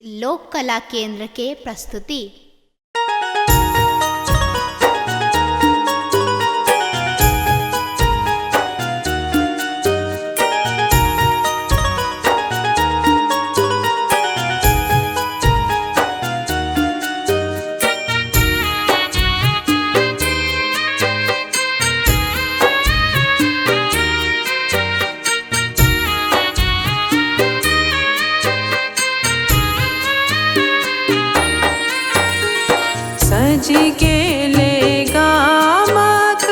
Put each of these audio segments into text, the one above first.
लोक कला केंद्र के प्रस्तुति। सज गेले गामक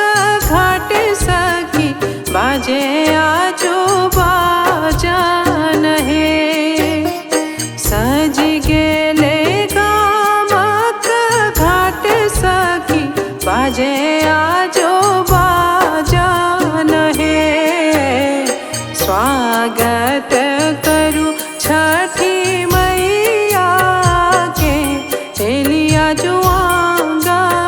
घाट सखी बाजे आजो बाजन हे। सज गेले गामक घाट सखी बाजे आजो बाजन हे। स्वागत करू छठी मैया के एलिया जुआंगन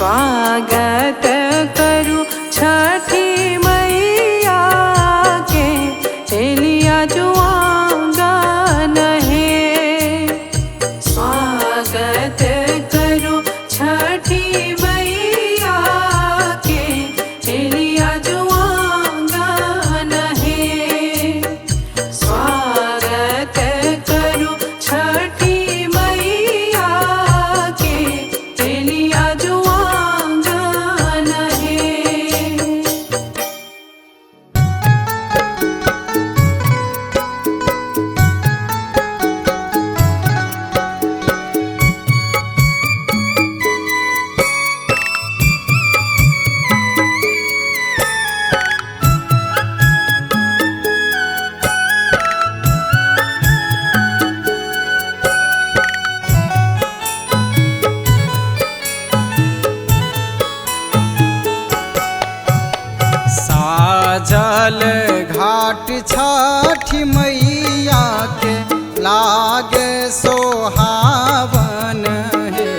स्वागत करू छठी मैया के एलिया जुआंगन हे। स्वागत करू छठी मैया के एलिया जुआंगन हे। स्वागत करू छठी मैया के एलिया जुआंगन हे। साजल घाट छठी मैया के लागे सोहावन हे।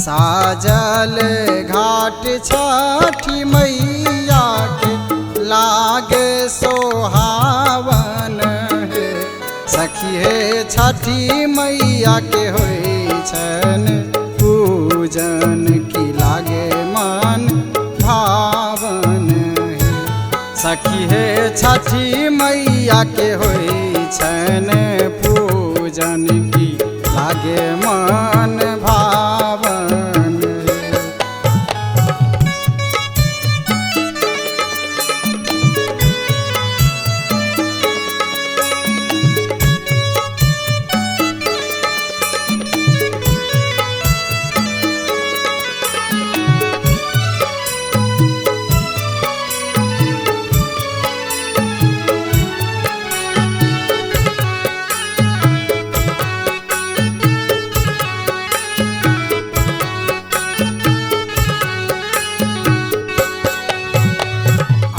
साजल घाट छठी मैया के लागे सोहावन हे। सखी हे छठी मैया के होइ छनि पूजन की लागे मन भावन हे। सखी हे छठी मैया के होइ छनि पूजन की लागे मन भावन हे।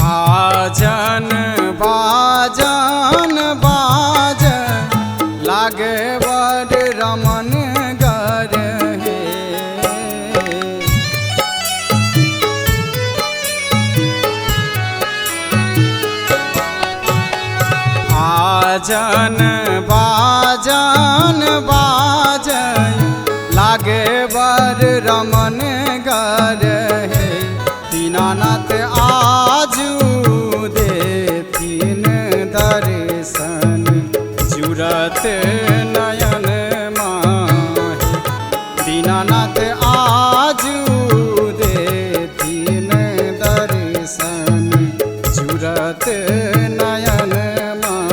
आजन बाजन बाज लागे बड़ रमन गर हे। आजन बाजन बाज लागे बड़ रमन गर हे। दीनानाथ आजू देथिन दर्शन जुरत नयन माहे। दीनानाथ आजू देथिन दर्शन जुरत नयन माहे।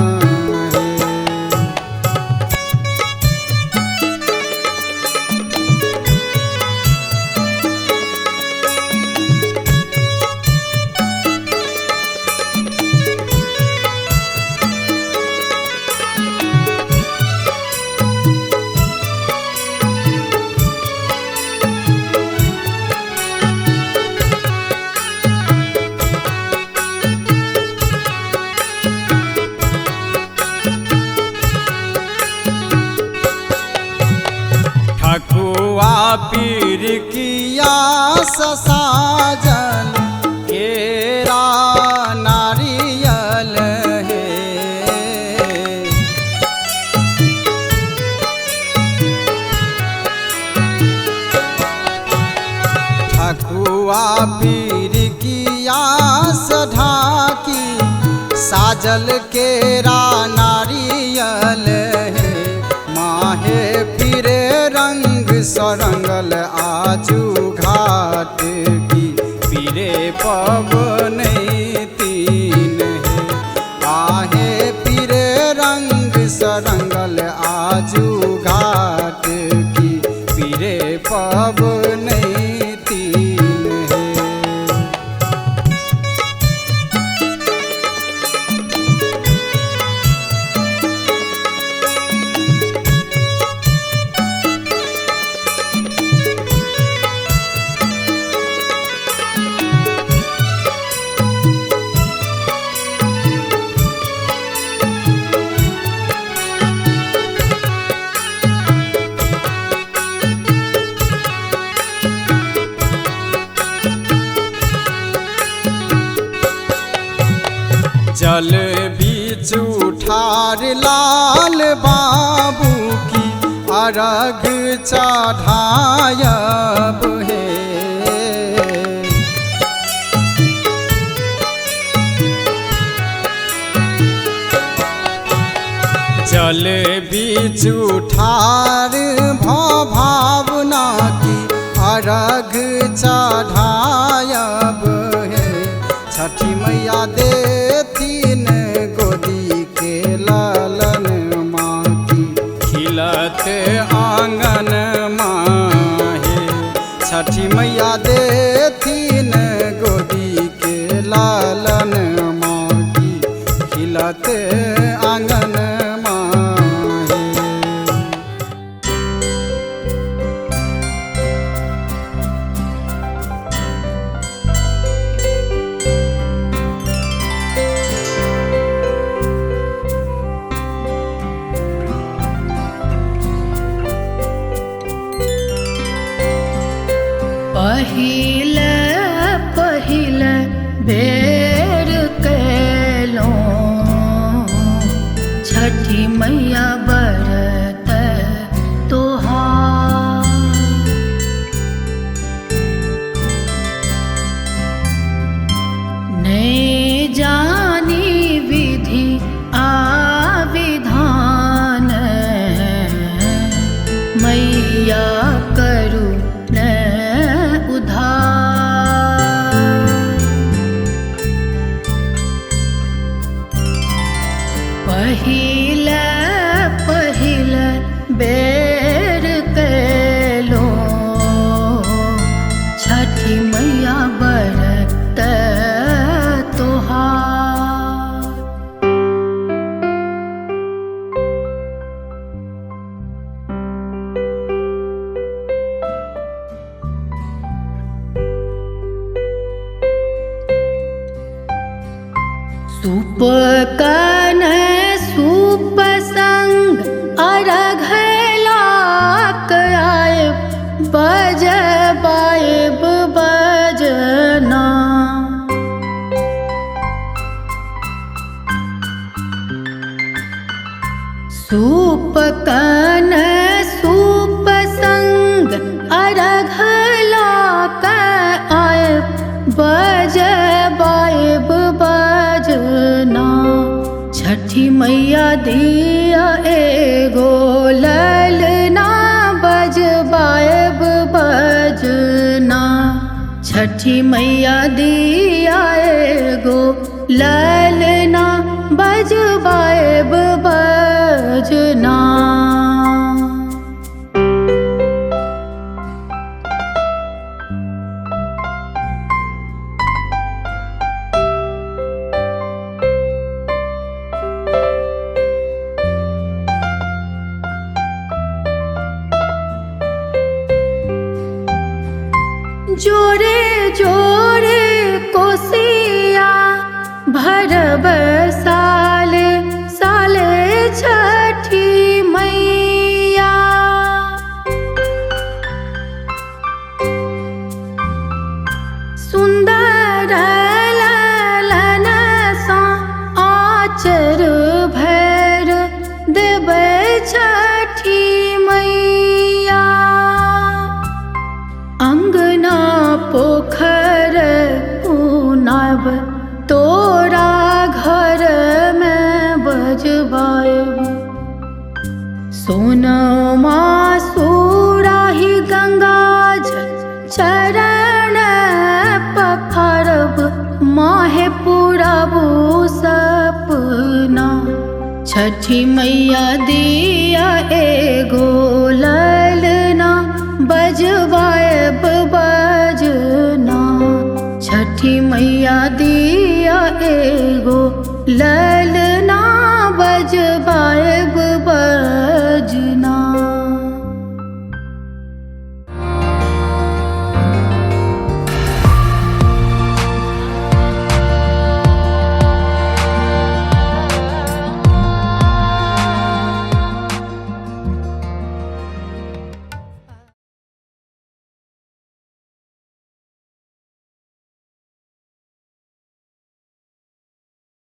ठकुआ पीरकिया साजल केरा नारियल हे। ठकुआ पीरकिया ढाकी साजल केरा नारियल हे। माहे पीरे रंग सरंगल आजू घाट की पीरे पवन तीन हे। आहे पीरे रंग सरंगल आजू घाट की पीरे पवन तीन हे। जल बीच उठार लाल बाबू की अर्घ चढ़ायब हे। जल बीच उठार भावना की अर्घ चढ़ायब हे। छठी मैया देथिन गोदी के लालन माँ की खिलत आंगन माहे। छठी मैया देथिन गोदी के लालन माँ की खिलत आंगन माहे। पहिले पहिले बेर केलौं छठी मैया बरत तोहार। नहीं जानी विधि आ विधान मैया करू न उधार। पहिले पहिले बेर केलौं छठी मैया बरत तोहार। सूप कन सूप संग अर्घ लाक आए बजबायब बजना। सूप कन सूप संग अर्घ लाक आए बजबायब बजना। छठी मैया दिया एगो ललना बजबायब बजना। छठी मैया दिया एगो ललना बजबायब बजना। जोरे जोरे कोसिया भरब साले साले छठी मैया। सुंदर ललन सा आचर भर देबै छठी मैया। अंगना पोखर पुनाब तोरा घर में बजबायब। सोनमा सुराही गंगा चरण पखारब माहे पुराबू सपना। छठी मैया दिया एगो ललना बजबायब